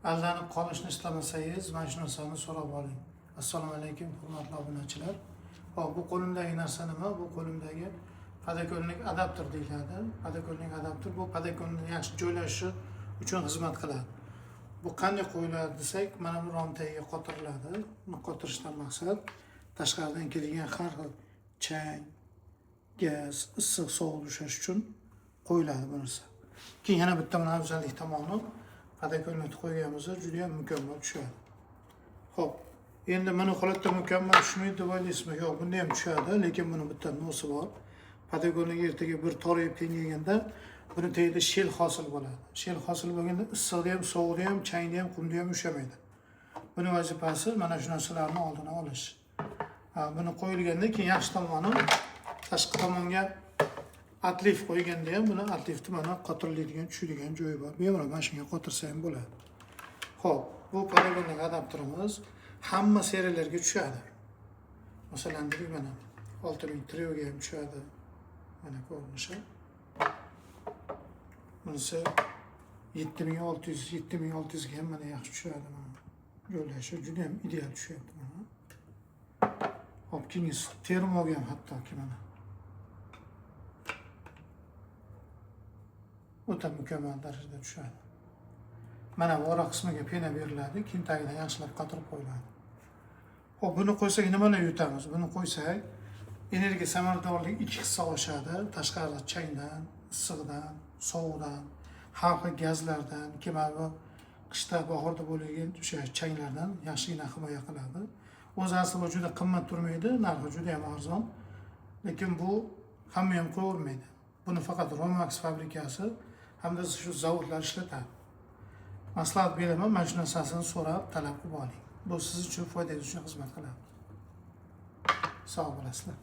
Aldanib qolishni istamasangiz, mana shu narsani so'rab oling. Assalomu alaykum, hurmatli obunachilar. Hop, bu qo'limdagi narsa nima? Bu qo'limdagi подоконник adapter deyiladi. Подоконник adapter bu подоконник ni yaxshi joylashishi uchun xizmat qiladi. Bu qanday qo'yiladi desak, mana bu rom tagiga qotiriladi. Buni qotirishdan maqsad tashqaridan kelgan har xil chang, gaz, issiq, sovuq ushlash uchun qo'yiladi bu narsa. Keyin yana bitta mana afzallik tomoni, подоконник ni qo'yganimizda juda ham mukammal tushadi. Xo'p, endi mana holatda mukammal tushmaydi deb o'ylaysizmi? Yo'q, bunda ham tushadi, lekin buni bitta но si bor. Подоконник ertaga bir torayib kengaganda buni tagida щель hosil bo'ladi. Щель hosil bo'lganda issiqda ham, sovuqda ham, changda ham, qumda ham ushlamaydi. Buni vazifasi mana shu narsalarni oldini olish. Ha, buni qo'yilgandan keyin yaxshi tomoni, tashqi tomonga отлив qo'yganda ham buni отлив ni mana qotiriladigan, tushadigan joyi bor. Bemalol mana shunga qotirsa ham bo'ladi. Xo'p, bu подоконник adapterimiz hamma seriyalarga tushadi. Masalan, deylik, mana 6000 Trioga ham tushadi. Mana ko'rinishi. Bunisi 7600, 7600 ga ham mana yaxshi tushadi mana. Joylashishi juda ham ideal tushyapti mana. Hop, keyingisi termoga ham hattoki mana. O'ta mukammal darajada tushadi. Mana bu ora qismiga пена beriladi, keyin tagidan yaxshilab qotirib qo'yiladi. Xo'p, buni qo'ysak nimalar yutamiz? Buni qo'ysak energiya samaradorligi 2 hissa oshadi. Tashqarida changdan, issiqdan, sovuqdan, har xil gazlardan, keyin mana bu qishda, bahorda bo'ladigan o'sha changlardan yaxshigina himoya qiladi. O'zi aslida juda qimmat turmaydi, narxi juda ham arzon. Lekin bu hamma ham qo'yavermaydi. Buni faqat Romax fabrikasi hamda shu zavodlar ishlatadi. Maslahat beraman, mana shu narsasini so'rab, talab qilib oling. Bu siz uchun, foydangiz uchun xizmat qiladi. Sog' bo'lasizlar.